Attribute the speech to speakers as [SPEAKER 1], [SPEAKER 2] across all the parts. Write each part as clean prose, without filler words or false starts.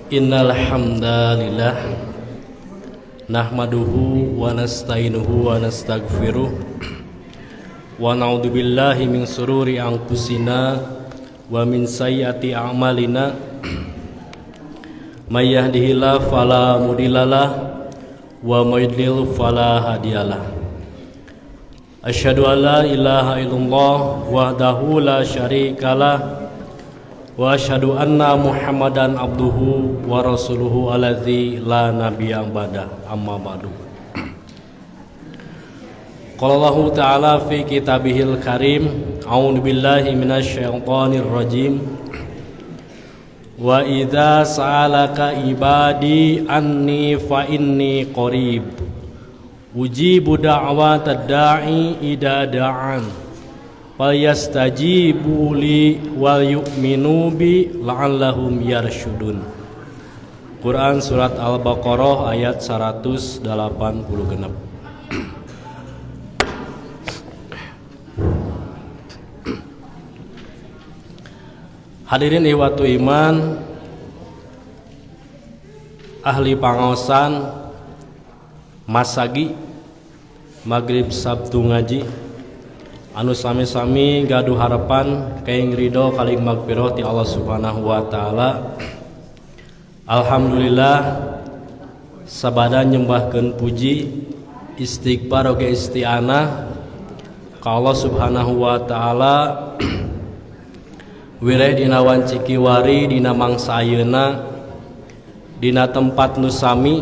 [SPEAKER 1] Innal hamdalillah nahmaduhu wa nasta'inuhu wa nastaghfiruh wa na'udzu billahi min sururi anfusina wa min sayyiati a'malina may yahdihillahu fala mudhillalah wa may yudlil fala hadiyalah. Asyhadu an la ilaha illallah wahdahu la syarikalah wa asyhadu anna Muhammadan abduhu wa rasuluhu alladzi la nabiyya ba'da, amma ba'du. Qala Allahu ta'ala fi kitabihil karim, a'udzu billahi minasyaitonir rajim. Wa idza sa'alaka ibadi anni fa inni qarib ujibu da'watad da'i idza da'an falyastajibu li wal yu'minu bi la'allahum yarsyudun. Quran surat Al-Baqarah ayat 186. Hadirin ihwatu iman, ahli pangaosan masagi maghrib Sabtu ngaji anu sami-sami gaduh harapan kaing ridho kaling magfirah ti Allah Subhanahu wa taala. Alhamdulillah sabada nyembahkeun puji istighfar oge isti'anah ka Allah Subhanahu wa taala wireh dina wanci kiwari dina mangsa ayeuna dina tempat nu sami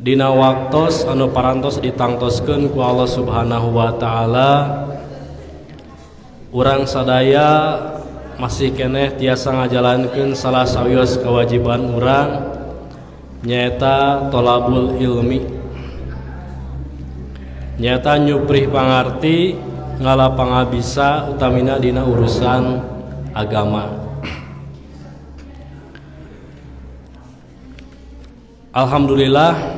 [SPEAKER 1] dina waktos anu parantos ditangtoskeun ku Allah Subhanahu wa taala. Urang sadaya masih keneh tiasa ngajalankeun salah sawios kewajiban urang nyaeta tolabul ilmi, nyaeta nyuprih pangarti ngala pangabisa utamina dina urusan agama. Alhamdulillah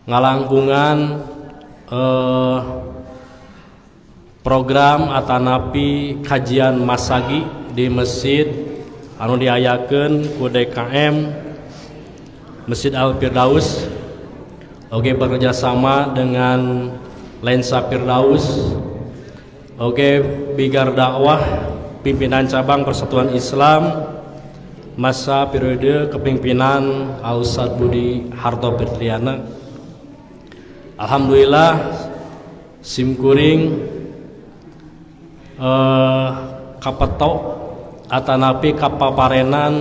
[SPEAKER 1] ngalangkungan program atanapi kajian masagi di masjid anu diayakeun ku DKM Masjid Al Firdaus oge bekerjasama dengan Lensa Firdaus oge Bigar Dakwah pimpinan cabang Persatuan Islam masa periode kepimpinan Al Ustaz Budi Harto Fitriana. Alhamdulillah simkuring kapetok atanapi kapaparenan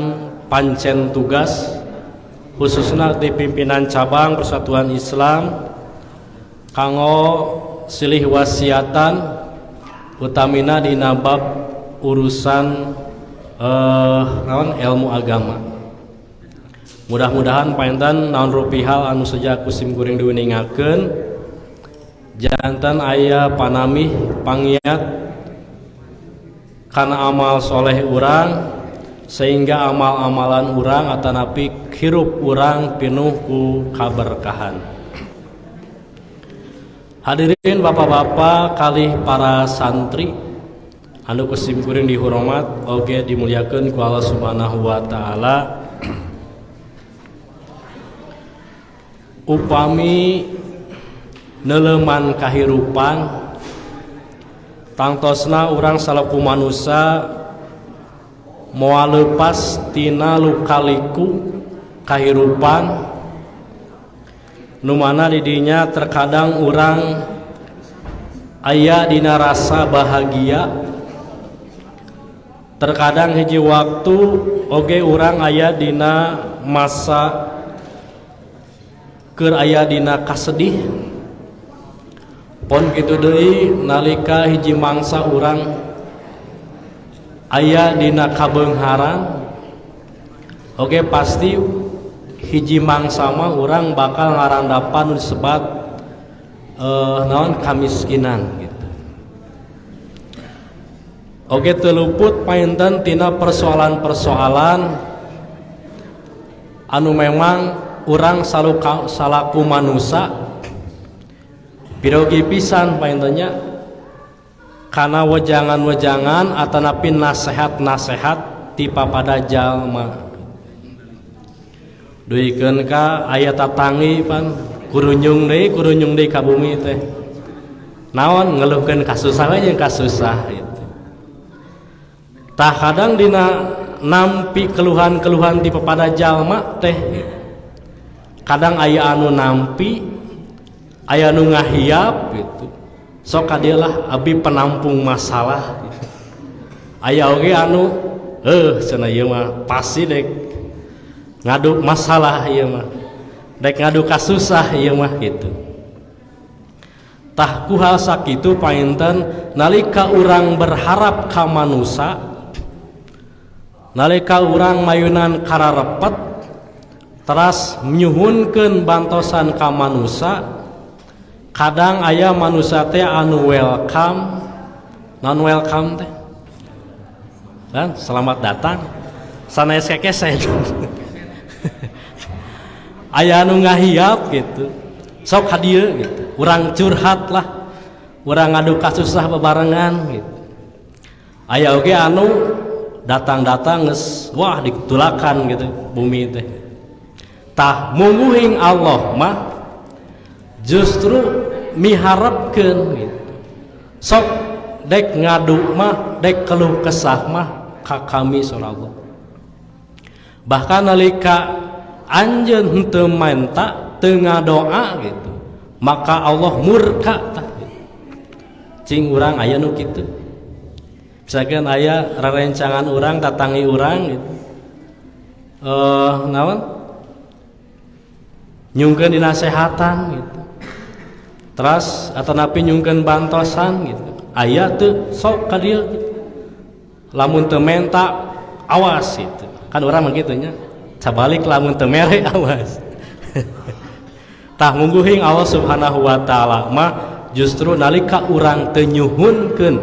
[SPEAKER 1] pancen tugas khususna di pimpinan cabang Persatuan Islam kanggo silih wasiatan utamina dina bab urusan naon ilmu agama. Mudah-mudahan painten naon rupi hal anu seja ku simkuring diuningakeun jantan aya panamih pangiat kana amal soleh urang sehingga amal-amalan urang atanapi hirup urang pinuh ku kaberkahan. Hadirin bapak-bapak kalih para santri anu ku simkuring dihormat oge dimuliakeun ku Allah Subhanahu wa taala. Upami neuleman kahirupan tangtosna urang salaku manusa moal leupas tina lukaliku kahirupan nu mana didinya terkadang urang aya dina rasa bahagia, terkadang hiji waktu oge urang aya dina masa keur aya dina kasedih. Pon kitu deui nalika hiji mangsa urang aya dina kabeungharan oge pasti hiji mangsa mah urang bakal ngarandapan disebat naon kamiskinan gitu. Oge teu luput painten tina persoalan-persoalan anu memang urang salaku manusa pirogi pisan paintennya kana wejangan-wejangan atanapi nasehat-nasehat ti papada jalma. Duikeun ka aya tatangi pan kurunyung deui ka bumi teh. Naon ngeluhkeun kasusah we jeung kasusah gitu. Tah kadang dina nampi keluhan-keluhan ti papada jalma teh gitu. Kadang aya anu nampi, aya anu ngahiap gitu. Sok ka dieu lah abdi penampung masalah gitu. Aya oge anu cenah ieu mah pasti dek ngadu masalah ieu mah, dek ngadu kasusah ieu mah gitu. Tah ku hal sakitu painten nalika urang berharap ka manusa, nalika urang mayunan kararepet teras nyuhunkeun bantosan ka manusa, kadang aya manusa teh anu welcome, non welcome teh kan selamat datang sanes kekesen. Aya anu ngahiap gitu, sok ka dieu gitu, urang curhat lah, urang ngadu kasusah bebarengan gitu. Aya oge anu datang-datang geus wah ditulakan gitu bumi teh. Tah mungguhing Allah mah justru miharepkeun gitu. Sok dek ngadu mah, dek keluh kesah mah ka kami surah Allah. Bahkan nalika anjeun henteu menta, teu ngadoa gitu, maka Allah murka tah gitu. Cing urang aya nu kitu. Misalkan aya rerencangan urang tatangi urang gitu. Naon? Nyungkeun dinasehatan gitu. Teras atanapi nyungkeun bantosan gitu. Aya teu sok ka dieu gitu. Lamun teu menta awas gitu. Kan urang mah kitu nya. Sabalik lamun teu mere awas. Tah mungguhing Allah Subhanahu wa taala mah justru nalika urang teu nyuhunkeun,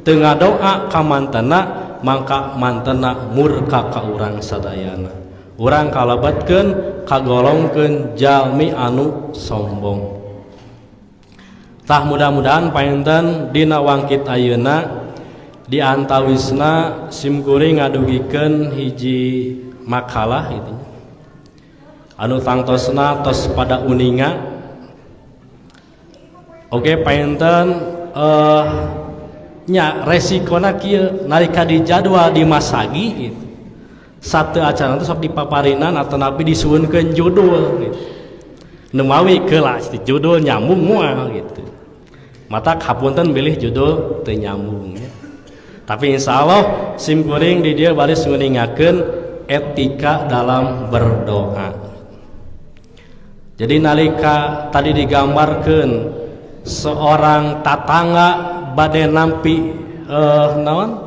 [SPEAKER 1] teu ngadoa ka mantena, mangka mantena murka ka urang sadayana. Urang kalebetkeun kagolongkeun jalmi anu sombong. Tah mudah-mudahan painten dina wangkit ayeuna di antawisna simkuring ngadugikeun hiji makalah gitu nya. Anu tangtosna tos pada uninga. Oke painten nya resikona kieu nalika di jadwal di masagi gitu. Satu acara itu sok dipaparinan atau napi disuhunkeun judul gitu. Nemawi kelas di judul nyambung moal gitu. Mata hapunten bilih judul teu nyambung ya. Tapi insya Allah simkuring di dia baris nguningakeun etika dalam berdoa. Jadi nalika tadi digambarkeun seorang tatangga bade nampi naon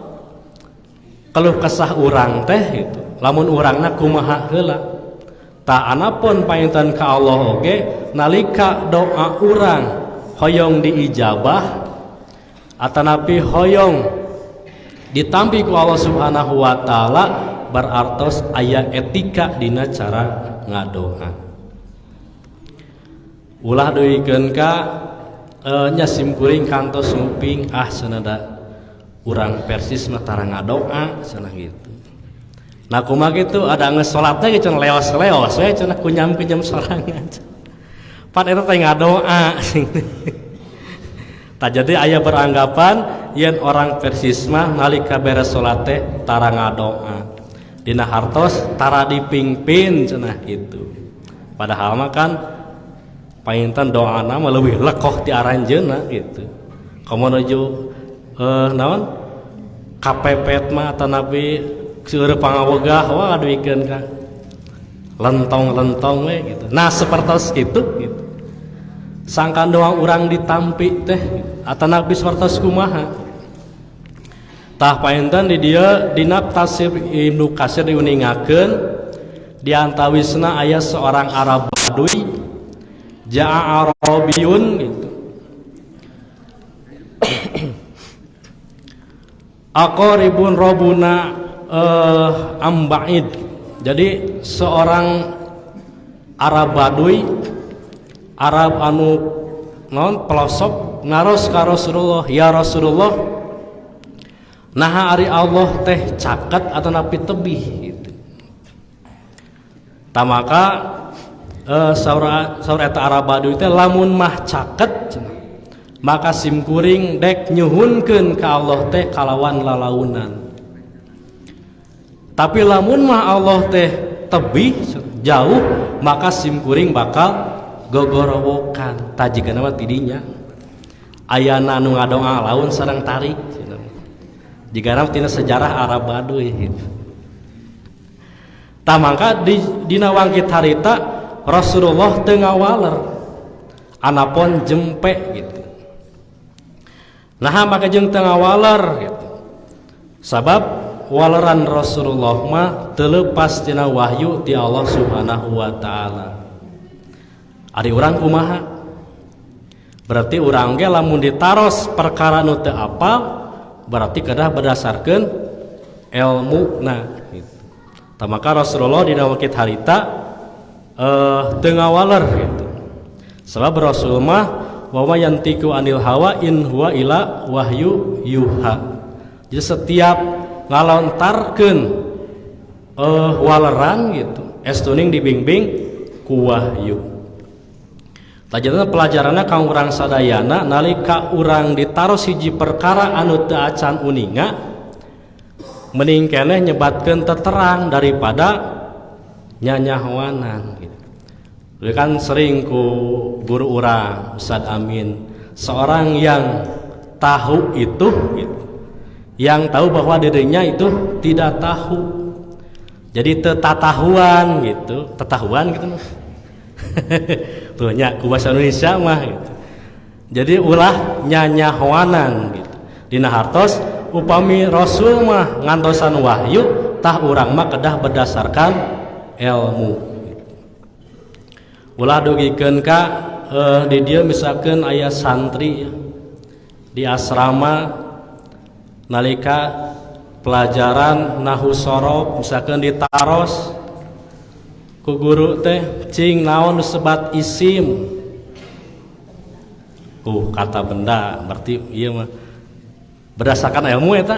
[SPEAKER 1] keluh kesah urang teh gitu. Lamun urangna kumaha heula. Tah anapun painten ka Allah oge nalika doa urang hoyong diijabah atanapi hoyong ditampi ku Allah Subhanahu wa taala, berartos aya etika dina cara ngadoa. Ulah deuikeun ka nya simkuring kantos nguping ah cenah urang Persis mah tara ngadoa cenah gitu. Nah kumaha kitu ada geus salatna ge cenah leos-leos we cenah kunyam-kunyam sorangan. Pan eta teh ngadoa. Tah jadi aya beranggapan yen orang Persis mah nalika beres salat teh tara ngadoa. Dina hartos tara dipingpin cenah gitu. Padahal mah kan painten doana mah leuwih lekoh ti aranjeunna gitu. Komo nuju naon kapepet mah atanapi seueur pangawegah wah duikeun ka lentong-lentong we gitu. Nah sapertos kitu gitu. Sangkan doa urang ditampi teh atanapi sapertos kumaha. Tah painten di dieu dina tafsir Ibnu Katsir diuningakeun di antawisna aya seorang Arab Badui, jaa Arabiyun gitu. Aqaribun robuna ambaid. Jadi seorang Arab Baduy, Arab anu non pelosok ngaros ka Rasulullah, ya Rasulullah, Nah, ari Allah teh caket atau napi tebih gitu. Tah maka saur saur eta Arab Baduy teh, lamun mah caket cenah, maka simkuring dek nyuhunkeun ka Allah teh kalawan lalaunan. Tapi lamun mah Allah teh tebih jauh, maka simkuring bakal gogorowokan. Tajigana mah tidinya ayana nu ngadoa laun sareng tarik cenah. Jigana tina sejarah Arab Baduy gitu. Tah mangka di dina wangkit harita Rasulullah teu ngawaler anapon jempe gitu. Nah, maka jeung teu ngawaler gitu. Sabab waleran Rasulullah mah teu leupas tina wahyu ti Allah Subhanahu wa taala. Ari urang kumaha? Berarti urang ge lamun ditaros perkara nu teu apal, berarti kedah berdasarkeun ilmu nah gitu. Tah maka Rasulullah dina wangkit harita teu ngawaler gitu. Sebab Rasul mah wa ma yantiqu anil hawa in huwa illa wahyu yuha. Jadi setiap ngalontarkeun waleran gitu, estuning dibimbing ku wahyu. Tajana pelajaranna kang urang sadayana, nalika urang ditaros hiji perkara anu teu acan uninga, mending keneh nyebatkeun teterang daripada nyanyahoanan gitu. Jadi kan sering ku guru urang Ustad Amin, seorang yang tahu itu gitu, yang tahu bahwa dirinya itu tidak tahu. Jadi tetatahuan gitu, tetahuan gitu mah. Tuh nya ku bahasa Indonesia mah gitu. Jadi ulah nyanyahoanan gitu. Dina hartos upami Rasul mah ngantosan wahyu, tah urang mah kedah berdasarkan ilmu gitu. Ulah dugikeun ka di dieu misalkan aya santri di asrama, nalika pelajaran nahu sorof misalkan ditaros ku guru teh, "Cing, naon disebat isim?" Kata benda. Berarti iya mah berdasarkan ilmu eta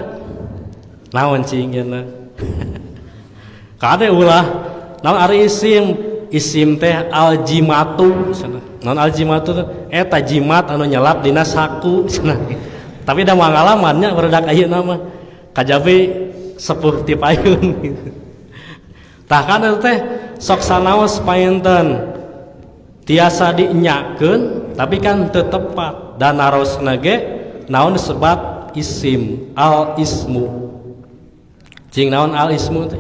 [SPEAKER 1] naon, cing, yeuna kade ulah naon ari isim. Isim teh aljimatu cenah. Naon aljimatu teh? Eta jimat anu nyelap dina saku cenah. Tapi da pengalamannya barudak ayeuna mah kajabi sepuh ti payun gitu. Tah kan eta teh sok sanaos painten tiasa dienyakeun, tapi kan teu tepat dan narosna ge naon disebat isim, al ismu. Cing, naon al ismu teh?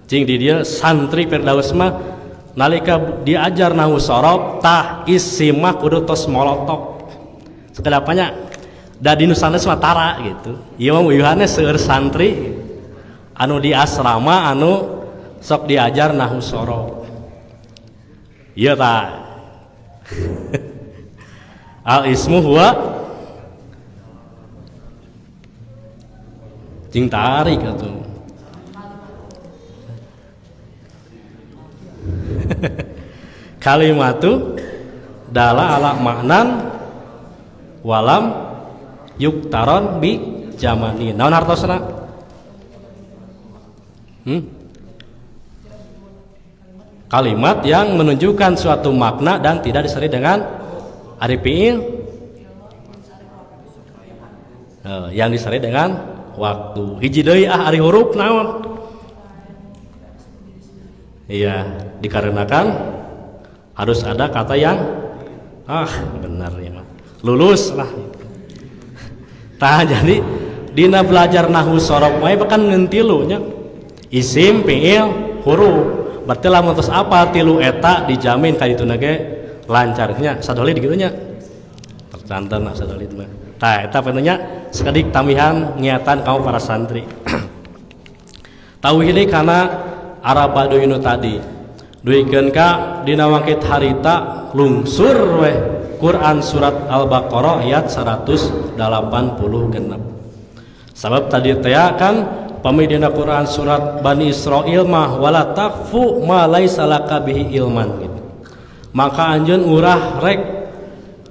[SPEAKER 1] Cing, di dieu santri Firdaus mah nalika diajar nahu sorof, tah isim mah kudu tos molotok sakedapnya, da di nu sanes mah tara gitu. Ieu mah uyuhanna seueur santri anu di asrama anu sok diajar nahu sorof. Iya ta al ismu huwa, cing, tarik atuh. Kalimatu dala ala maknan walam yuktaron bi jamani. Naon hartosna? Kalimat yang menunjukkan suatu makna dan tidak disertai dengan ari fiil, yang disertai dengan waktu. Hiji deui ah, ari huruf naon? Iya, dikarenakan harus ada kata yang, ah, benar ya mah. Lulus lah. Tah, jadi dina belajar nahu sorof mah bahkan ngeun tilu nya. Isim, fiil, huruf. Berarti lamun tos apa tilu eta dijamin ka dituna ge lancarnya. Sadoli dikitu nya. Tercanten lah sadoli mah. Tah, eta nya sakedik tambihan ngiatan kamu para santri. Tahu ini karena Arab Baduy nu tadi. Duikeun ka dina wangkit harita lungsur weh Quran surat Al-Baqarah ayat 186. Sabab tadi teh kan pami dina Quran surat Bani Israil mah wala taqfu ma laisa laka bihi ilman gitu. Maka anjeun urah rek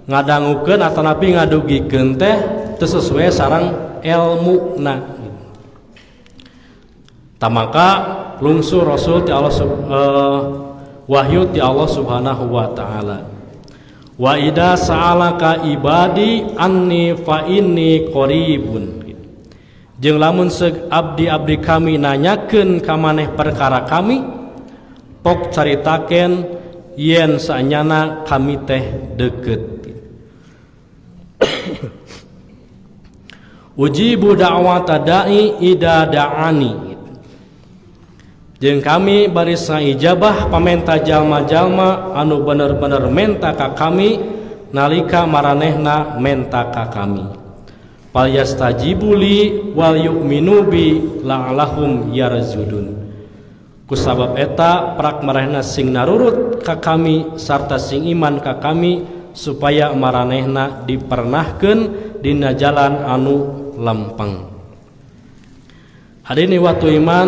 [SPEAKER 1] ngadangukeun atau napi ngadugikeun teh teu sesuai sareng elmuna. Tamaka lungsur Rasul ti Allah wahyu ti Allah Subhanahu wa taala. Wa idza sa'alaka ibadi anni fa inni qaribun. Jeung lamun seug abdi-abdi kami nanyakeun ka maneh perkara kami, pok caritakeun yen saenyana kami teh deukeut. Ujibu da'wata da'i ida da'ani. Jeung kami baris ngaijabah pamenta jalma-jalma anu bener-bener menta ka kami nalika maranehna menta ka kami. Fal yastajibu li wal yu'minu bi la'allahum yarzudun. Kusabab eta prak maranehna sing narurut ka kami sarta sing iman ka kami supaya maranehna dipernahkeun dina jalan anu lempeng. Hadirin waktu iman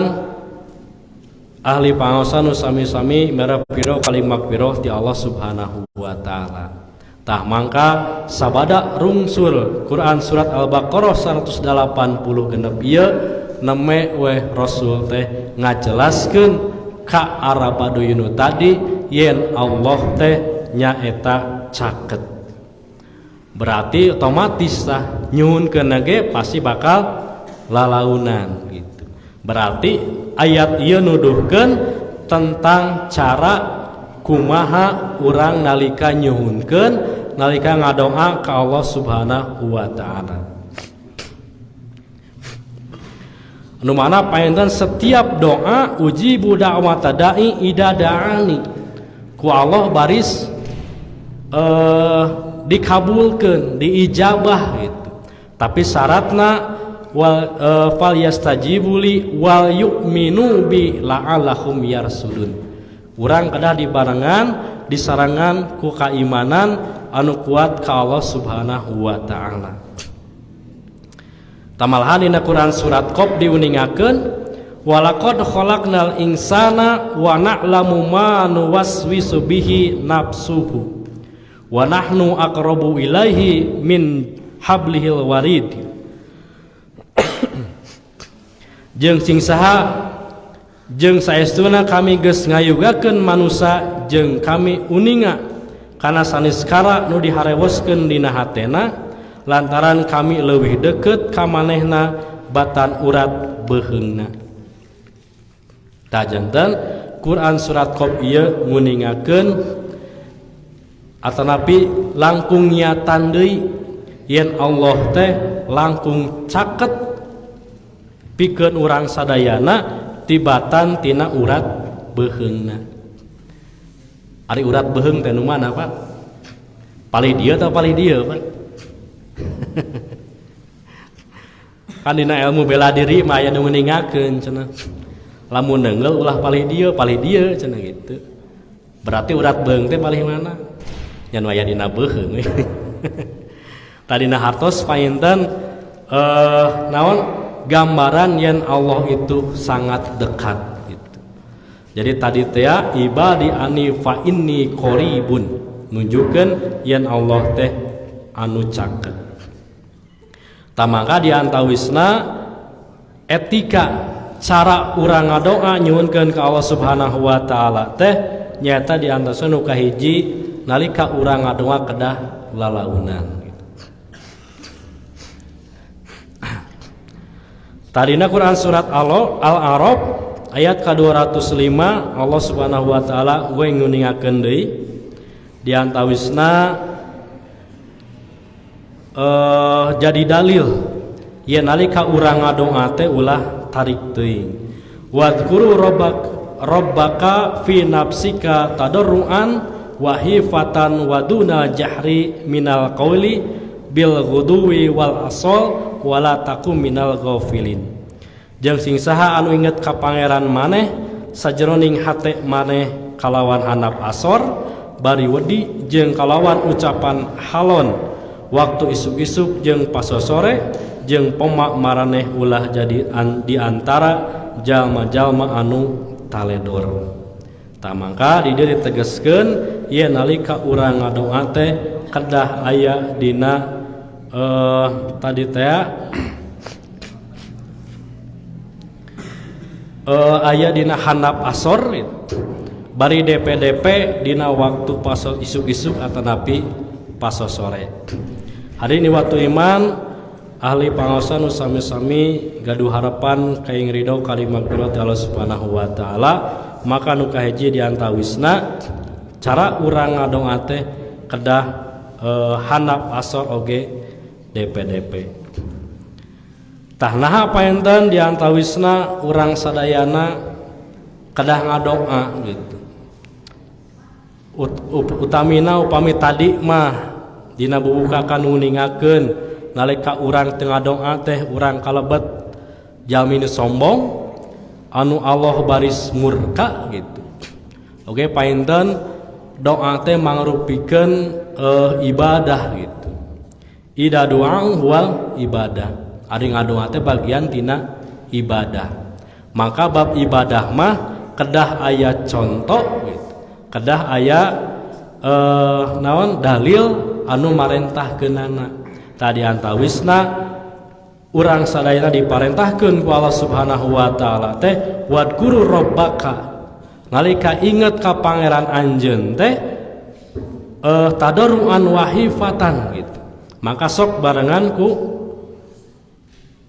[SPEAKER 1] ahli pangaosan nu sami-sami merep piro kalimak piro ti Allah Subhanahu wa taala. Tah mangka sabada rungsur Quran surat Al-Baqarah 186 ieu neme weh Rasul teh ngajelaskeun ka Arab Baduy nu tadi yen Allah teh nyaeta caket. Berarti otomatis tah nyuhunkeun ge pasti bakal lalaunan gitu. Berarti ayat ieu nuduhkeun tentang cara kumaha urang nalika nyuhunkeun nalika ngadoa ka Allah Subhanahu wa taala. Anu mana painten setiap doa ujibu da'wata da'i ida da'ani ku Allah baris dikabulkeun, diijabah gitu. Tapi syaratna wal fal yastajibuli wal yu'minu bi la'allahum yarsudun. Urang kedah dibarengan disarangan ku kaimanan anu kuat ka Allah Subhanahu wa taala. Tamalahan dina Quran surat Qaf diuningakeun walaqad khalaqnal insana wa na'lamu ma nuwaswisu bihi nafsuhu wa nahnu aqrabu ilaihi min hablihil warid. Jeung sing saha jeung saestuna kami geus ngayugakeun manusa jeung kami uninga kana saniskara nu diharewoskeun dina hatena lantaran kami leuwih deukeut ka manehna batan urat beuheungna. Tah janten Quran surat Qaf ieu nguningakeun atanapi langkung nyatan deui yen Allah teh langkung caket pikeun urang sadayana tibatan tina urat beuheungna. Ari urat beuheung teh nu mana, Pak? Palih dieu atau palih dieu, Pak? Kan dina ilmu bela diri mah aya nu nguningakeun cenah. Lamun neunggeul ulah palih dieu cenah gitu. Berarti urat beuheung teh palih mana? Nya nu aya dina beuheung. Tadina hartos painten naon gambaran yen Allah itu sangat dekat gitu. Jadi tadi teh ibadi ani fa inni qaribun nunjukkeun yen Allah teh anu caket. Tamangka diantawisna etika cara urang ngadoa nyuhunkeun ka Allah Subhanahu wa taala teh nyaeta diantawisna nu kahiji nalika urang ngadoa kedah lalaunan. Tadina Quran surat Al-A'raf ayat ka-205 Allah Subhanahu wa taala we nguningakeun deui diantawisna jadi dalil yen nalika urang ngadoa teh ulah tarik teuing. Wadhkuru rabbaka fi nafsika tadarruan wa hifatan wa duna jahri minal qawli bil ghuduwi wal asal wala takum minal ghafilin. Jeung sing saha anu inget ka pangeran maneh sajeroning hate maneh kalawan handap asor bari wedi jeung kalawan ucapan halon waktu isuk-isuk jeung pasosore jeung pomak maraneh ulah jadi di antara jalma-jalma anu taledor. Tah mangka di dieu ditegeskeun yen nalika urang ngadoa teh kedah aya dina tadi teh Aya dina handap asor gitu. Bari DPDP dina waktu paso isuk-isuk atanapi paso sore. Hari ini waktu iman ahli pangaosan nu sami-sami gaduh harapan kaing ridho kalimagfirat Allah Subhanahu wa taala, maka nu kahiji diantawisna cara urang ngadoa teh kedah handap asor oge DPDP. Tah naha paenten diantawisna urang sadayana kedah ngadoa gitu. Utamina upami tadi mah dina bubukakan nguningakeun nalika urang teu ngadoa teh urang kalebet jalmi nu sombong anu Allah baris murka gitu. Oke paenten doa teh mangrupikeun ibadah gitu. Ida doa huwal ibadah. Ari ngadoa teh bagian tina ibadah. Maka bab ibadah mah kedah aya contoh gitu. Kedah aya naon dalil anu marentahkeunana. Tadi antawisna urang sadayana diparentahkeun ku Allah Subhanahu wa taala teh wadkuru rabbaka, nalika inget ka pangeran anjeun teh tadarruan wahifatan gitu. Maka sok barengan ku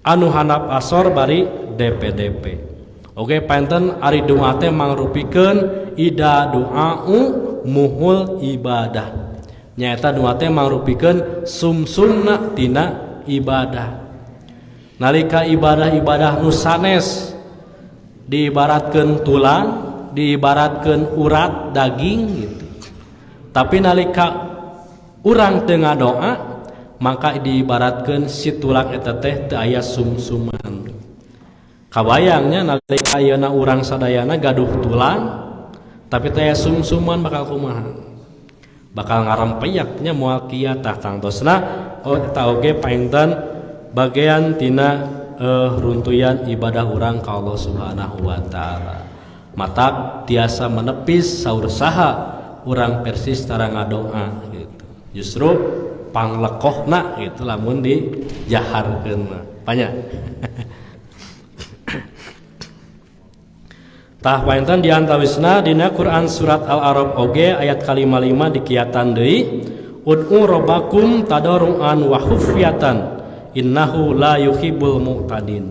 [SPEAKER 1] anu handap asor bari DPDP. Oke paenten ari doa teh mangrupikeun ida doa'u muhul ibadah. Nyaeta doa teh mangrupikeun sumsumna tina ibadah. Nalika ibadah-ibadah nu sanes diibaratkeun tulang, diibaratkeun urat daging gitu. Tapi nalika urang teu ngadoa maka diibaratkeun si tulang eta teh teu aya sumsuman. Kabayangnya nalika ayeuna urang sadayana gaduh tulang tapi teu aya sumsuman bakal kumaha? Bakal ngarempeyaknya moal kiat. Tah tangtosna oh eta oge painten bagian tina runtuyan ibadah urang ka Allah Subhanahu wa taala. Matak tiasa menepis saur saha urang persis tara ngadoa gitu. Justru panglekohna gitu lamun dijaharkeun mah. Banyak. Tah painten diantawisna dina Quran surat Al-A'raf oge ayat ka-55 dikiatan deui ud'u rabbakum tadarruan wa khufyatan innahu la yuhibbul mu'tadin.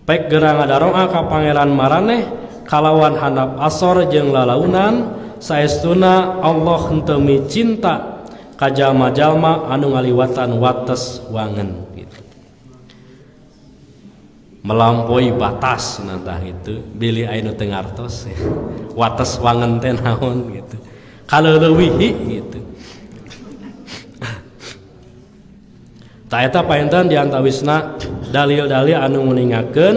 [SPEAKER 1] Pek gerang ngadaroa ka pangeran maraneh kalawan handap asor jeung lalaunan saestuna Allah henteu micinta ka jalma-jalma anu ngaliwatan wates wangen gitu. Melampaui batas nantah itu bilih aya nu teu ngartos wates wangen teh naon gitu kaleuweuhi gitu. Tah eta painten diantawisna dalil-dalil anu nguningakeun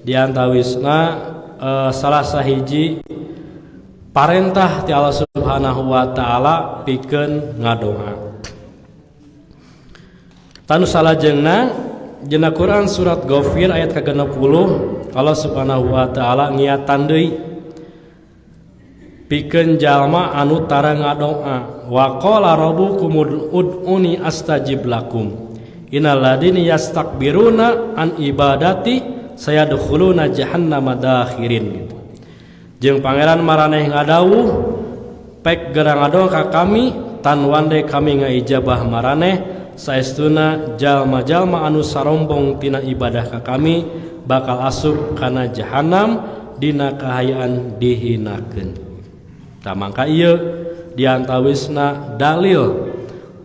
[SPEAKER 1] diantawisna salah sahiji parentah ti Allah Subhanahu wa taala pikeun ngadoa. Tanu salajengna dina Quran surat Ghafir ayat ka-60 Allah Subhanahu wa taala ngiatan deui pikeun jalma anu tara ngadoa wa qala rabbukum ud'uni astajib lakum innal ladina yastakbiruna an ibadati sayadkhuluna jahannama dakhirin gitu. Jeung pangeran maraneh ngadawuh pek gerang ngadoa ka kami tan wande kami ngaijabah maraneh saestuna jalma-jalma anu sarombong tina ibadah ka kami bakal asup kana jahanam dina kahayaan dihinakeun. Tah mangka ieu diantawisna dalil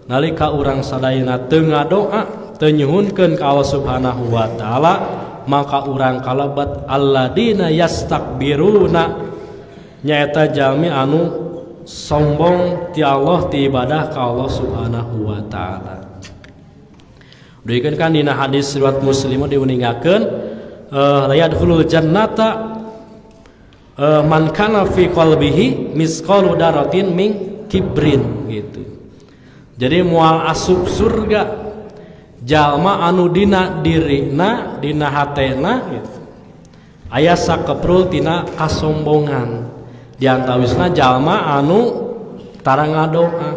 [SPEAKER 1] nalika urang sadayana teu ngadoa teu nyuhunkeun ka Allah Subhanahu wa taala maka urang kalebet alladina yastakbiruna nyaeta jalmi anu sombong ti Allah ti ibadah ka Allah Subhanahu wa taala. Dikeun kan dina hadis riwayat Muslim diuningakeun la yadkhulul jannata man kana fi qalbihi misqalu daratin min kibrin gitu. Jadi moal asup surga jalma anu dina dirina dina hatena gitu. Aya sakeprul tina kasombongan. Diantawisna jalma anu tara ngadoa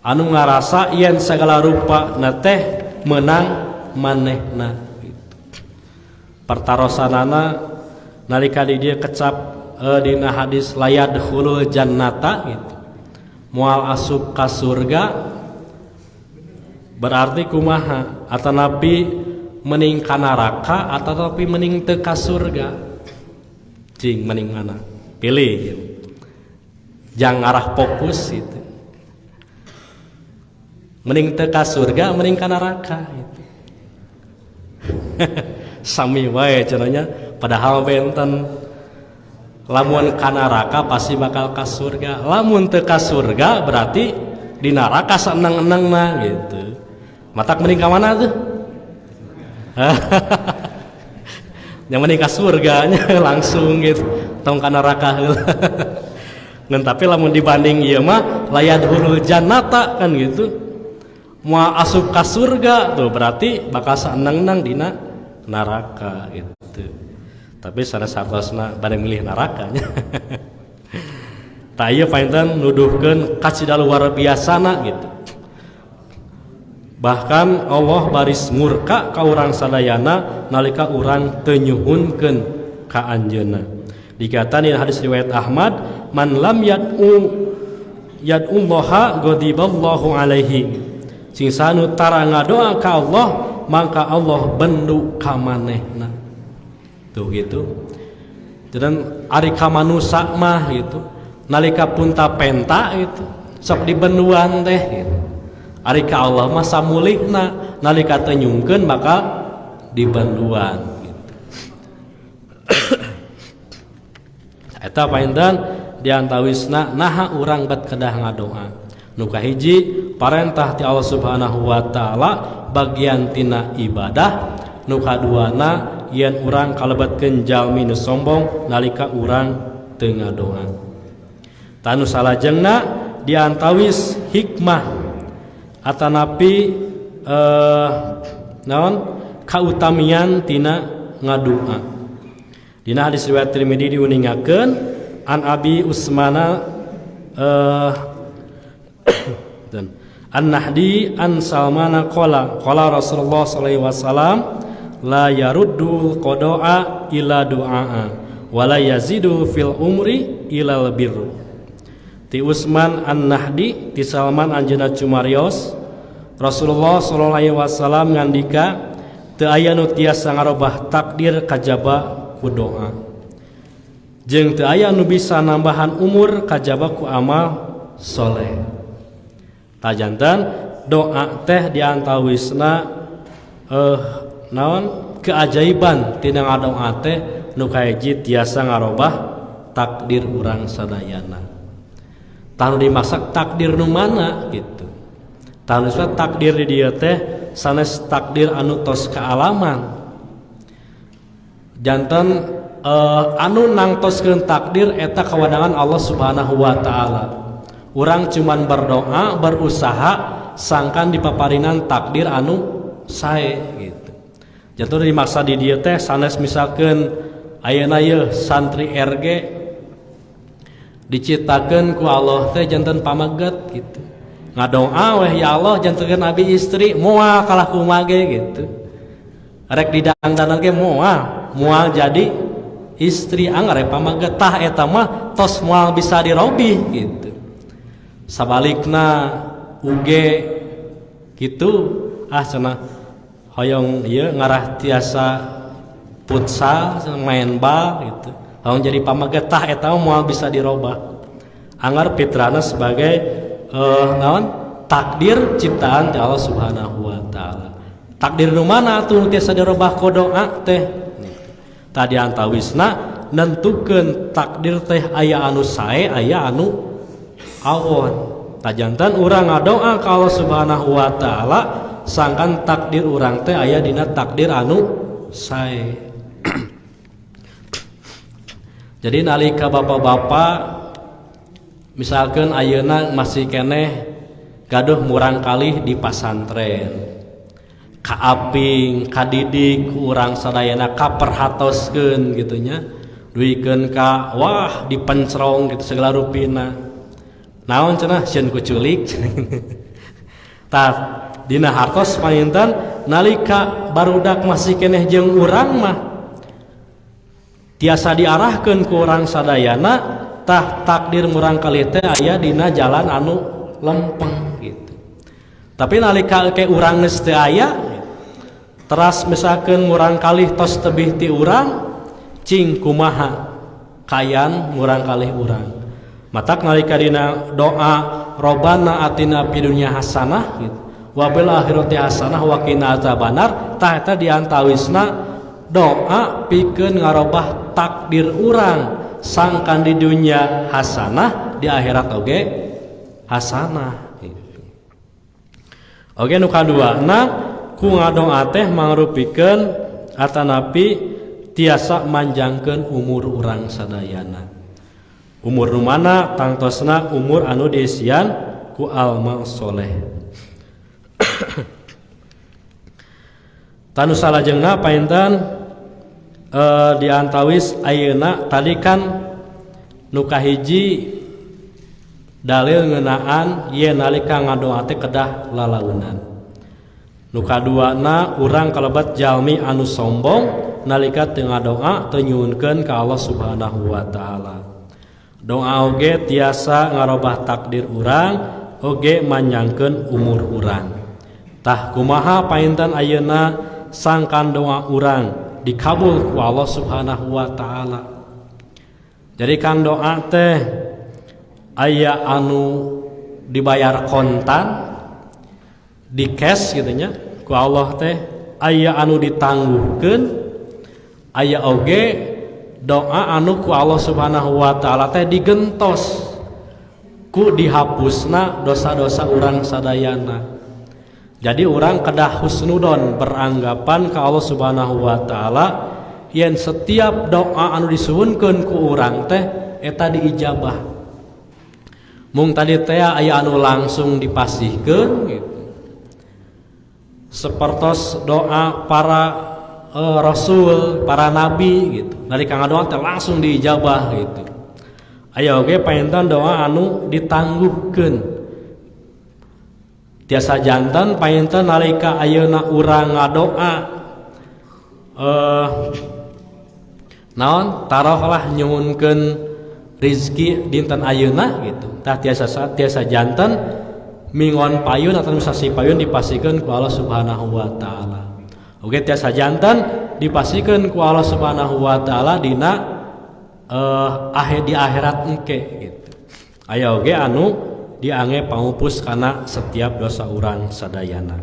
[SPEAKER 1] anu ngarasa yen segala rupa na teh menang manehna gitu. Pertarosanana Nalika di dieu kecap dina hadis layadkhulul jannata gitu. Moal asup ka surga berarti kumaha? Atanapi mending ka neraka atanapi mending teu ka surga? Cing mending mana? Pilih gitu. Jangan ngarah fokus gitu. Mending teu ka surga mending ka neraka gitu. Sami wae cenah, padahal benten. Lamun ka neraka pasti bakal ka surga, lamun teu ka surga berarti di neraka saenang-enangna gitu. Matak mending ka mana tuh? Yang mending ka surganya langsung gitu, tong ka neraka heula. Ngan tapi lamun dibanding ieu mah layadkhulul jannata kan gitu, moal asup ka surga tuh berarti bakal saenang-enang dina neraka gitu. Tapi sanes hartosna bade milih nerakanya. Tah, ieu panginten nuduhkeun kacida luar biasana gitu. Bahkan Allah baris murka ka urang sadayana nalika urang teu nyuhunkeun ka anjeunna. Dikatakan di hadis riwayat Ahmad, man lam yad'u yad'ullaha ghadiballahu alaihi. Sing sanu tara ngadoa ka Allah maka Allah bendu ka manehna. Tuh gitu. Dan ari ka manusa mah gitu, nalika punta penta gitu sok dibenduan teh gitu. Ari ka Allah mah samulihna, nalika teu nyungkeun maka dibenduan gitu. Eta painten diantawisna naha urang bet kedah ngadoa. Nu kahiji parentah ti Allah Subhanahu wa taala bagian tina ibadah. Nu kaduana yen urang kalebetkeun jalmi nu sombong nalika urang teu ngadoa. Tanu salajengna diantawis hikmah atanapi naon kautamian tina ngadua. Dina hadis riwayat Tirmidzi diuningakeun an Abi Usmana dan An-Nahdi an Salmana qala qala Rasulullah sallallahu alaihi wasallam la yaruddul qada'a ila du'a wa la yazidu fil umri ilal birru. Ti Usman An-Nahdi ti Salman anjeunna cumarios Rasulullah sallallahu alaihi wasallam ngandika teu aya nu tiasa ngarobah takdir kajaba ku doa jeung teu aya nu bisa nambahan umur kajaba ku amal soleh. Tajantan doa teh diantawisna naon keajaiban tina ngadoa teh nu kahiji tiasa ngarobah takdir urang sadayana. Tanu dimasak takdir nu mana gitu. Tanu takdir di dieu teh sanes takdir anu tos kaalaman. Janten anu nangtoskeun takdir eta kawenangan Allah Subhanahu wa taala. Urang cuman berdoa, berusaha sangkan dipaparinan takdir anu sae gitu. Janten dimaksa di dieu teh sanes misalkeun ayeuna yeuh santri RG diciptakeun ku Allah teh janten pameget gitu. Ngadoa weh ya Allah jantenkeun abi istri moal kalah kumaha ge gitu. Rek didangdanan ge moal, moal jadi istri anggar pameget tah eta mah tos moal bisa dirobih gitu. Sabalikna uge gitu ah cenah hoyong ieu ngarah tiasa futsal main bal gitu. Hoyong jadi pameget tah eta mah moal bisa dirobah. Anggar fitrana sebagai naon takdir ciptaan ti Allah Subhanahu wa taala. Takdir nu mana atuh tiasa dirobah ku doa teh? Tadi antawisna nentukeun takdir teh aya anu sae aya anu awon. Tajantan urang ngadoa ka Allah Subhanahu wa taala sangkan takdir urang teh aya dina takdir anu sae. Jadi nalika bapak-bapak misalkan ayeuna masih keneh gaduh murang kalih di pasantren, kaaping kadidik ku urang sadayana kaperhatoskeun gitu nya, duikeun ka wah dipencrong gitu segala rupina. Naon cenah sieun ku culik. Tah dina hartos panginten nalika barudak masih keneh jeung urang mah Tiasa diarahkeun ku urang sadayana, tah takdir murang kali teh aya dina jalan anu lempeng gitu. Tapi nalika ke urang geus teu aya, teras misalkeun murang kalih tos tebih ti urang, cing kumaha kayan murang kalih urang. Matak nalika dina doa robana atina fid dunya hasanah gitu, wa fil akhirati hasanah wa qina azabannar, tah eta diantawisna doa pikeun ngarobah takdir urang sangkan di dunya hasanah, di akhirat oge hasanah gitu. Oge nu kaduana ku ngadoa teh mangrupikeun atanapi tiasa manjangkeun umur urang sadayana. Umur nu mana tangtosna umur anu diisian ku amal soleh. Tanu salajengna painten diantawis ayeuna tadi kan nu kahiji dalil ngeunaan yen nalika ngadoa teh kedah lalaunan. Nu kaduana urang kalebet jalmi anu sombong nalika teu ngadoa teu nyuhunkeun ka Allah Subhanahu wa taala. Doa oge tiasa ngarobah takdir urang, oge manjangkeun umur urang. Tah kumaha painten ayeuna sangkan doa urang dikabul ku Allah Subhanahu wa taala. Jadi kan doa teh aya anu dibayar kontan, di cash gitu nya ku Allah teh, aya anu ditangguhkeun, aya oge doa anu ku Allah Subhanahu wa taala teh digentos ku dihapusna dosa-dosa urang sadayana. Jadi urang kedah husnudon beranggapan ka Allah Subhanahu wa taala yen setiap doa anu disuhunkeun ku urang teh eta diijabah. Mung tadi teh aya anu langsung dipasihkeun gitu. Sepertos doa para rasul, para nabi gitu. Nalika ngadoa teh langsung diijabah gitu. Aya oge painten doa anu ditangguhkeun. Tiasa jantan painten nalika ayeuna urang ngadoa naon tarohlah nyuhunkeun rizki dinten ayeuna gitu. Tah tiasa jantan mingon payun atau sasi payun dipasikeun ku Allah Subhanahu wa taala. Oge tiasa jantan dipasikeun ku Allah Subhanahu wa taala dina akhir di akhirat engke gitu. Aya oge anu diange pangupus kana setiap dosa urang sadayana.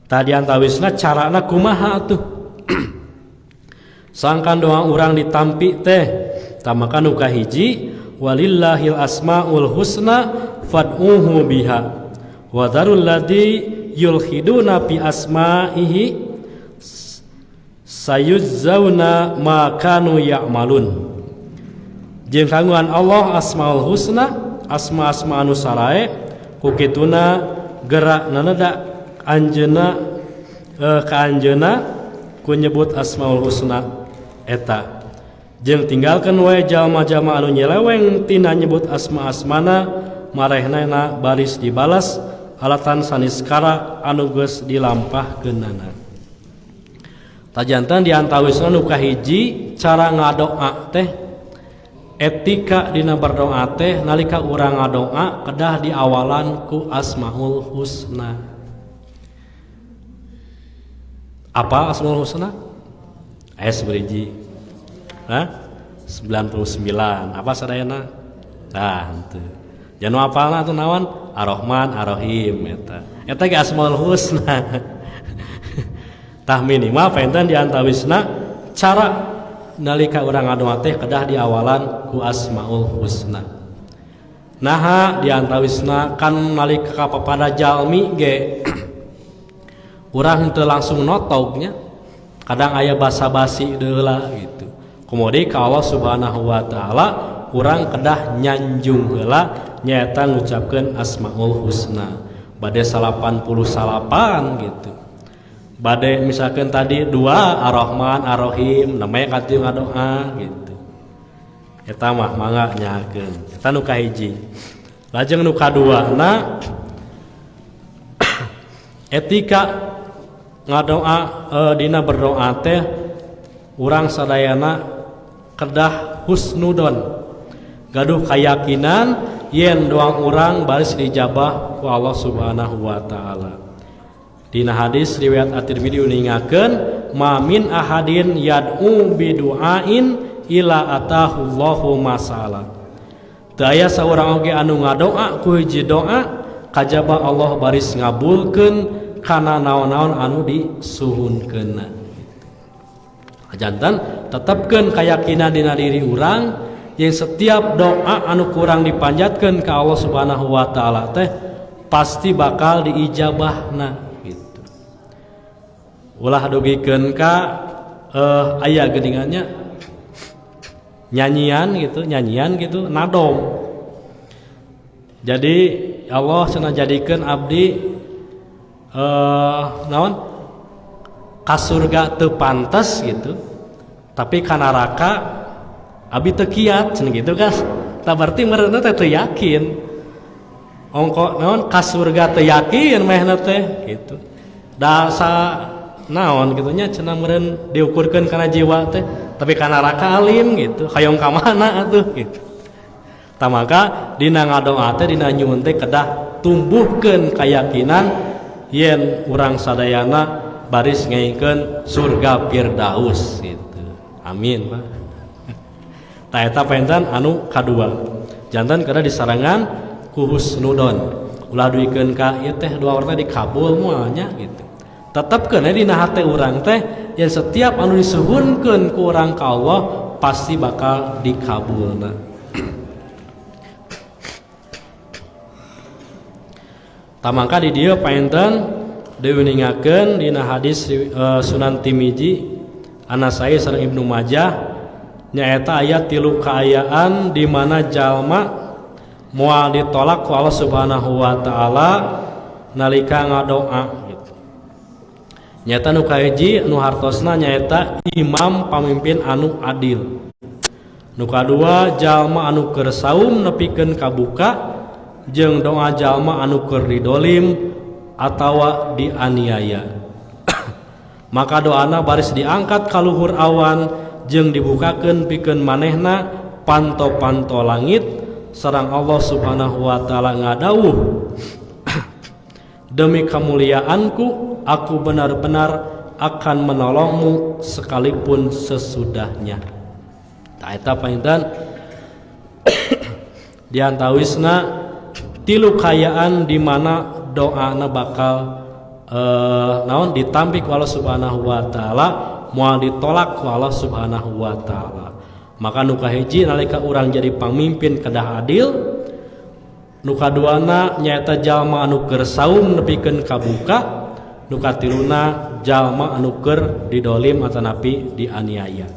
[SPEAKER 1] Tadi antawisna carana kumaha atuh? Sangkan doa urang ditampi teh tamakan nu kahiji walillahil asmaul husna fad'uhu biha wa dzarul ladzi yulhiduna fi asma'ihi sayujzauna ma kanu ya'malun. Jeung kanggoan Allah asmaul husna, asma-asma anu sarae, ku kituna gerak naneda anjeuna ka anjeuna ku nyebut asmaul husna eta. Jeung tinggalkeun wae jalma-jalma anu nyeleweng tina nyebut asma-asmana, marehnana baris dibalas alatan saniskara anu geus dilampahkeunana. Tajantan diantawisna nu kahiji cara ngadoa teh etika dina berdoa teh nalika urang ngadoa kedah diawalan ku asmaul husna. Apa asmaul husna? Es beriji. Hah? 99. Apa sadayana? Tah henteu. Janu apalna atuh naon? Ar-Rahman, Ar-Rahim eta. Eta ge asmaul husna. Tah minimal painten diantawisna cara nalika urang ngadoa teh kedah diawalan ku asmaul husna. Naha diantawisna kan nalika kapapada jalmi ge urang teu langsung notognya, kadang aya basa-basi deula gitu. Kemudian ka Allah Subhanahu wa taala urang kedah nyanjung heula nyaeta ngucapkeun asmaul husna. Bade 89 gitu. Bade misalkan tadi dua Ar-Rahman Ar-Rahim namanya katieu ngadoa gitu. Eta mah mangga nyakeun. Eta nu kahiji. Lajeng nu kaduana etika ngadoa dina berdoa teh urang sadayana Kedah husnudon, gaduh keyakinan yen doa urang baris dijabah ku Allah Subhanahu wa taala. Dina hadis riwayat At-Tirmidzi uningakeun, ma min ahadin yad'u bi du'ain ila atahullahu masala. Teu aya saurang oge anu ngadoa ku hiji doa kajaba Allah baris ngabulkeun kana naon-naon anu disuhunkeunna. Jantan tetepkeun keyakinan dina diri urang yang setiap doa anu kurang dipanjatkeun ka Allah Subhanahu wa taala teh pasti bakal diijabahna gitu. Ulah dugikeun ka aya geuningannya nyanyian gitu nadom. Jadi Allah cenah jadikeun abdi naon ka surga teu pantes gitu, tapi ka neraka abdi teu kiat cenah gitu kan. Tah berarti meureunna teh teu yakin. Ongko naon ka surga teu yakin mehna teh gitu. Da sa naon kitu nya cenah meureun diukurkeun kana jiwa teh, tapi ka neraka alim gitu, hayang ka mana atuh gitu. Tah maka dina ngadoa teh dina nyuhun teh kedah tumbuhkeun keyakinan yen urang sadayana baris ngaingkeun surga Firdaus gitu. Amin Pak. Tah eta panten anu kadua. Jantan kedah disarengan ku husnudon. Ulah duikeun ka ieu teh doa urang teh dikabul moal nya gitu. Tetepkeun we dina hate urang teh yen setiap anu disuhunkeun ku urang ka Allah pasti bakal dikabulna. Tamangka di dieu painten diuningakeun dina hadis Sunan Tirmizi, An-Nasai sareng Ibnu Majah nyaeta aya 3 kaayaan di mana jalma moal ditolak ku Allah Subhanahu wa taala nalika ngadoa gitu. Nyaeta nu kahiji nu hartosna nyaeta imam pamimpin anu adil. Nu kadua jalma anu keur saum nepikeun kabuka jeung doa jalma anu keur didolim atawa dianiaya. Maka doana baris diangkat ka luhur awan jeung dibukakeun pikeun manehna panto-panto langit sareng Allah Subhanahu wa taala ngadawuh, demi kemuliaanku aku benar-benar akan menolongmu sekalipun sesudahnya. Tah eta panginten diantawisna 3 kayaan di mana doana bakal naon ditampik ku Allah Subhanahu wa taala, moal ditolak ku Allah Subhanahu wa taala. Maka nu kahiji nalika urang jadi pamimpin kedah adil, nu kaduana nyaeta jalma anu keur saum nepikeun kabuka, nu katiluna jalma anu keur didolim atanapi dianiaya.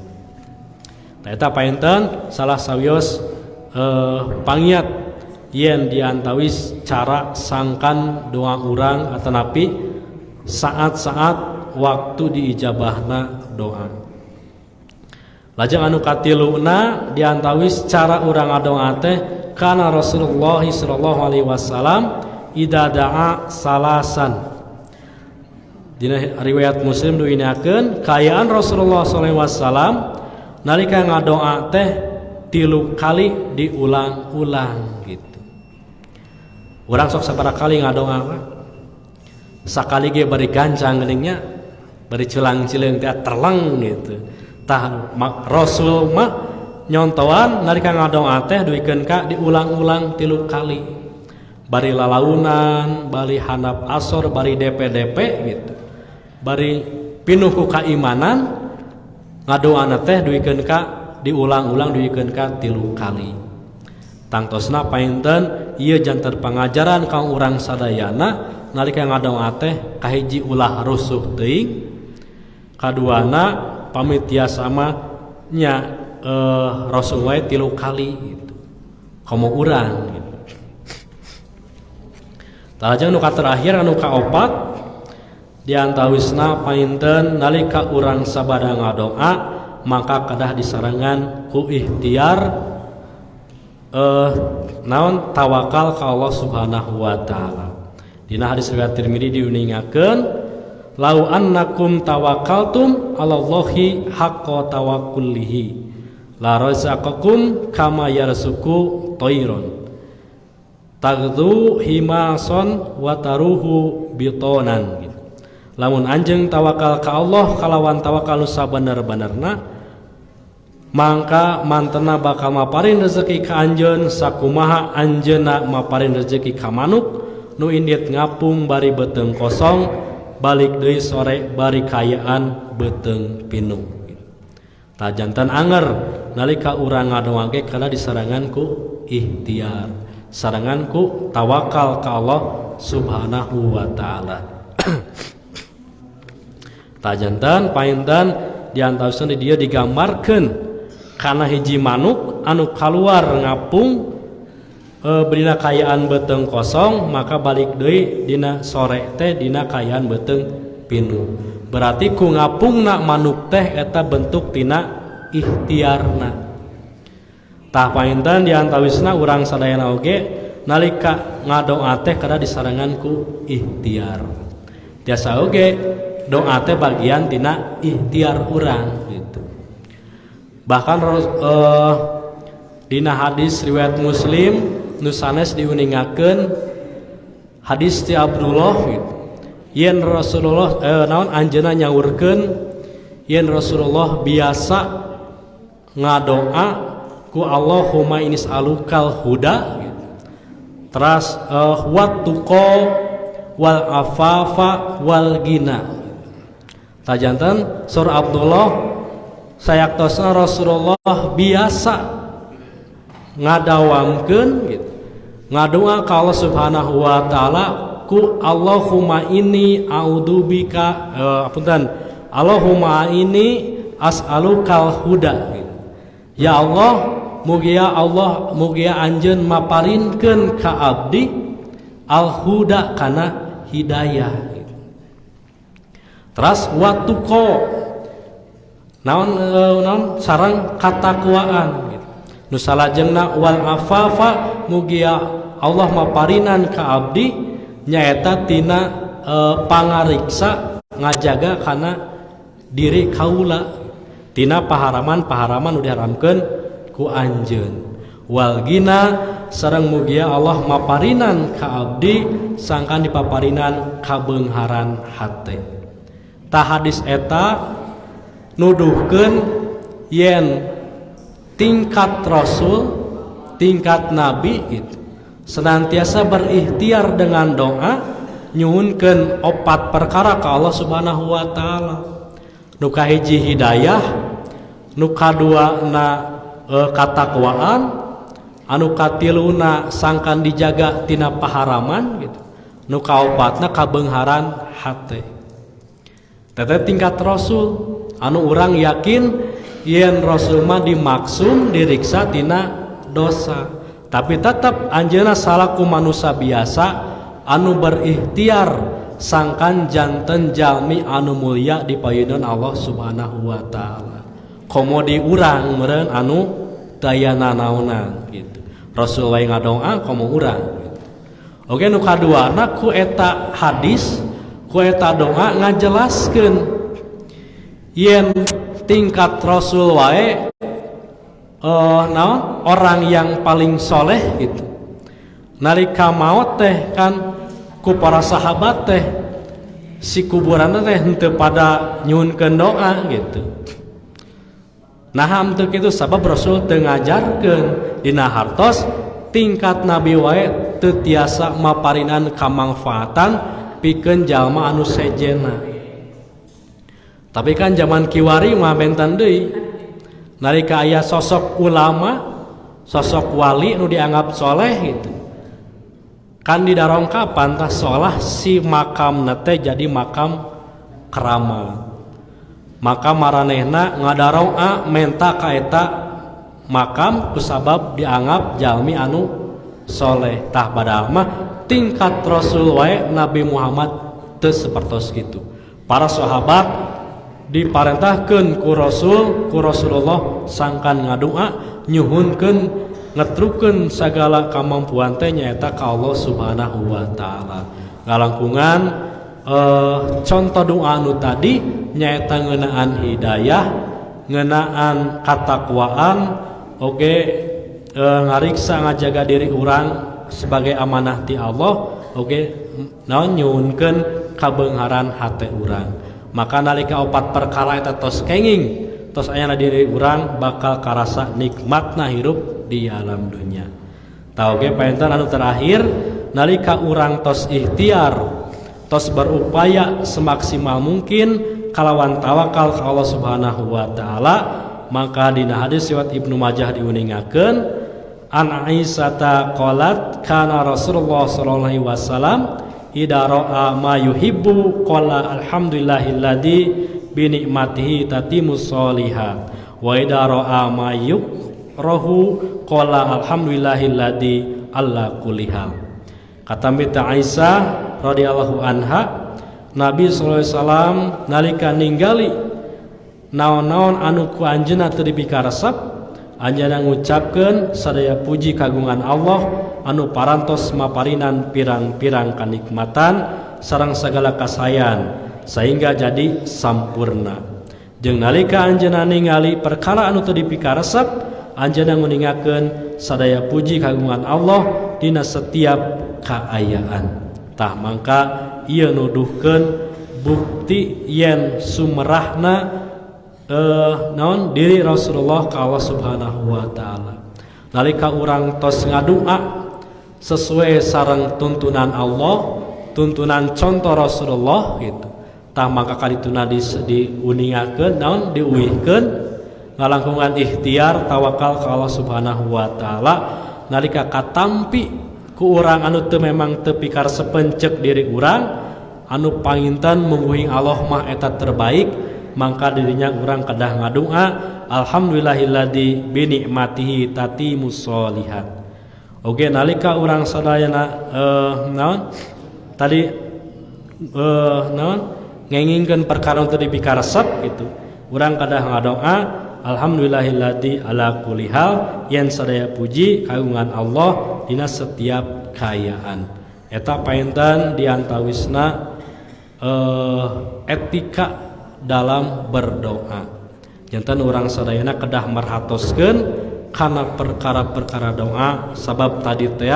[SPEAKER 1] Tah eta painten salah sawios pangiat yen diantawis cara sangkan doa urang atanapi saat-saat waktu diijabahna doa. Lajeng anu katiluna diantawis cara urang ngadoa teh kana Rasulullah sallallahu alaihi wasallam idza da'a salasan. Dina riwayat Muslim duinakeun kaayaan Rasulullah sallallahu alaihi wasallam nalika ngadoa teh 3 kali diulang-ulang gitu. Urang sok sabaraha kali ngadoa mah? Sakali ge bari gancang geuning nya, bari celang-cileung teh terleng gitu. Tah Rasul mah nyontoan nalika ngadoa teh duikeun ka diulang-ulang 3 kali. Bari lalaunan, bari handap asor, bari DP-DP gitu. Bari pinuh ku kaimanan ngadoana teh duikeun ka diulang-ulang duikeun ka 3 kali. Tangtosna painten ieu janten pangajaran ka urang sadayana nalika ngadoa teh kahiji ulah rusuh teuing, kaduana pamit tiasa mah nya Rasul wae 3 kali gitu. Komo urang gitu. Talajeng nu terakhir anu kaopat diantawisna painten nalika urang sabada ngadoa maka kedah disarengan ku ikhtiar naon tawakal ka Allah Subhanahu wa taala. Dina hadis riwayat Tirmidzi diuningakeun lau annakum tawakkaltum 'alallahi haqqa tawakkulihi La razaqakum kama yarzuqu thairon taghdu himason wa taruhu bitonan gitu. Lamun anjeun tawakal ka Allah kalawan tawakal nu sabener-benerna, mangka mantena bakal maparin rezeki ka anjeun sakumaha anjeunna maparin rezeki ka manuk nu indit ngapung bari beuteung kosong, balik deui sore bari kayaan beuteung pinuh. Tah, janten anger nalika urang ngadoa ge kana disarengan ku ikhtiar, sarengan ku tawakal ka Allah Subhanahu wa taala. Tah, janten painten diantawisna di dieu digambarkeun kana hiji manuk anu kaluar ngapung dina kayaan beuteung kosong, maka balik deui dina sore teh dina kayaan beuteung pinuh. Berarti ku ngapungna manuk teh eta bentuk tina ikhtiarna. Tah, painten diantawisna urang sadayana oge nalika ngadoa teh kada disarengan ku ikhtiar. Tiasa oge doa teh bagian tina ikhtiar urang gitu. Bahkan dina hadis riwayat Muslim nu sanes diuningakeun, hadis ti Abdullah gitu, yen Rasulullah naon, anjeunna nyaurkeun yen Rasulullah biasa ngadoa ku Allahumma inni as'alukal huda gitu. Teras wat tuqa wal afafa wal gina. Tah, janten saur Abdullah sayaktosna Rasulullah biasa ngadawamkeun gitu, ngadoa ka Allah Subhanahu wa taala ku Allahumma inni a'udzubika, punten, Allahumma inni as'alukal huda gitu. Ya Allah, mugia Allah, mugia anjeun maparinkeun ka abdi al huda kana hidayah gitu. Teras watuko naon, naon, sareng katakwaan gitu. Nu salajengna wal afafa, mugia Allah maparinan ka abdi nyaeta tina pangariksa, ngajaga kana diri kaula tina paharaman-paharaman nu diharamkeun ku anjeun, wal gina, sareng mugia Allah maparinan ka abdi sangkan dipaparinan kabeungharan hate. Tah, hadis eta nuduhkeun yen tingkat rasul, tingkat nabi gitu, senantiasa berikhtiar dengan doa nyuhunkeun opat perkara ka Allah Subhanahu wa taala. Nu kahiji hidayah, nu kadua na katakwaan, anu katiluna sangkan dijaga tina paharaman gitu, nu kaopatna kabeungharan hate. Teteh tingkat rasul anu urang yakin yen rasul mah dimaksum, diriksa tina dosa, tapi tetap anjeunna salaku manusia biasa anu berikhtiar sangkan janten jalmi anu mulia di payunan Allah Subhanahu wa taala. Komo di urang meureun anu daya nanaonan gitu. Rasul wae ngadoa, komo urang gitu. Oke, nu kaduana ku eta hadis, ku eta doa ngajelaskeun yen tingkat rasul wae, naon, orang yang paling soleh gitu, nalika maut teh kan ku para sahabat teh si kuburan teh henteu pada nyuhunkeun doa gitu. Nah, henteu kitu sabab Rasul teu ngajarkeun. Dina hartos tingkat nabi wae teu tiasa maparinan kamangfaatan pikeun jalma anu sejena. Tapi kan zaman kiwari mah benten deui. Nalika aya sosok ulama, sosok wali nu dianggap soleh gitu, kan didarongkapan tah seolah si makam teh jadi makam keramat, maka maranehna ngadaroa menta ka eta makam kusabab dianggap jalmi anu soleh. Tah, padahal mah tingkat Rasul wae, Nabi Muhammad, teu sapertos gitu. Para sahabat diparentahkeun ku Rasul, ku Rasulullah sangkan ngadua nyuhunkeun, ngetrukeun sagala kamampuan teh nyaeta ka Allah Subhanahu wa taala. Ngalangkungan contoh doa anu tadi nyaeta ngeunaan hidayah. ngeunaan katakwaan oge ngariksa ngajaga diri urang sebagai amanah ti Allah oge naon nyuhunkeun kabeungharan hate urang. Maka nalika opat perkara eta tos kenging tos aya na diri urang bakal karasa nikmatna hirup di alam dunya. Tah oge painten anu terakhir nalika urang tos ikhtiar tos berupaya semaksimal mungkin kalawan tawakal ka Allah Subhanahu wa taala, maka dina hadis riwayat Ibnu Majah diuningakeun an Aisyah qalat kana Rasulullah sallallahu alaihi wasallam idza ra'a ma yuhibbu qala alhamdulillahilladzi bi nikmatihi tatimus sholihat wa idza ra'a ma yukrahu qala alhamdulillahilladzi alla kulli hal. Kata Mita Aisyah radhiyallahu anha, Nabi sallallahu alaihi wasallam nalika ninggali naon-naon anu ku anjeunna teu dipikaresep, anjeunna ngucapkeun sadaya puji kagungan Allah anu parantos maparinan pirang-pirang kanikmatan sareng sagala kasayan sehingga jadi sampurna. Jeung nalika anjeunna ningali perkara anu teu dipikaresep, anjeunna nguningakeun sadaya puji kagungan Allah dina setiap kaayaan. Tah mangka ieu nuduhkeun bukti yen sumerahna naon diri Rasulullah ka Allah Subhanahu wa taala. Nalika urang tos ngadua sesuai sareng tuntunan Allah, tuntunan contoh Rasulullah gitu. Tah mangka kadituna diuningakeun naon diuihkeun ngalangkungan ikhtiar tawakal ka Allah Subhanahu wa taala. Nalika katampi ku urang anu teu memang teu pikaresep ceuk diri urang anu panginten mungguhing Allah mah eta terbaik, mangka dirinya urang kedah ngadua alhamdulillahilladzi bi nikmatihi tatimus sholihat. Oke, nalika urang sadayana naon tadi naon ngengingkeun perkara teu dipikaresep gitu, urang kedah ngadoa alhamdulillahilladzi ala kulli hal yen sadaya puji kagungan Allah dina setiap kaayaan. Eta painten diantawisna etika dalam berdoa. Janten urang sadayana kedah merhatoskeun kana perkara-perkara doa, sabab tadi teh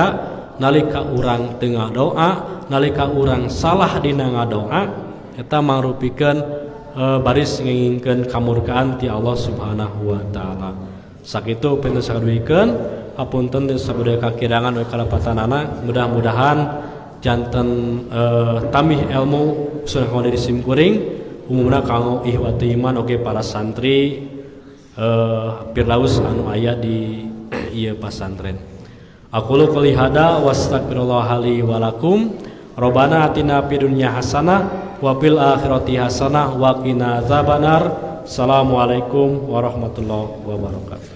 [SPEAKER 1] nalika urang teu ngadoa, nalika urang salah dina ngadoa, eta mangrupikeun baris ngengingkeun kamurkaan ti Allah Subhanahu wa taala. Sakitu pintu saduikeun, hapunten teu sabudaya kakirangan we kalepatanana, mudah-mudahan janten tambih ilmu sunah diri simkuring umumna kanggo ihwati iman oge para santri Firdaus anu aya di ieu pasantren. Aqulu qouli hada wastaghfirullah li wa lakum. Rabbana atina fid dunya hasanah wa fil akhirati hasanah wa qina adzabannar. Assalamualaikum warahmatullahi wabarakatuh.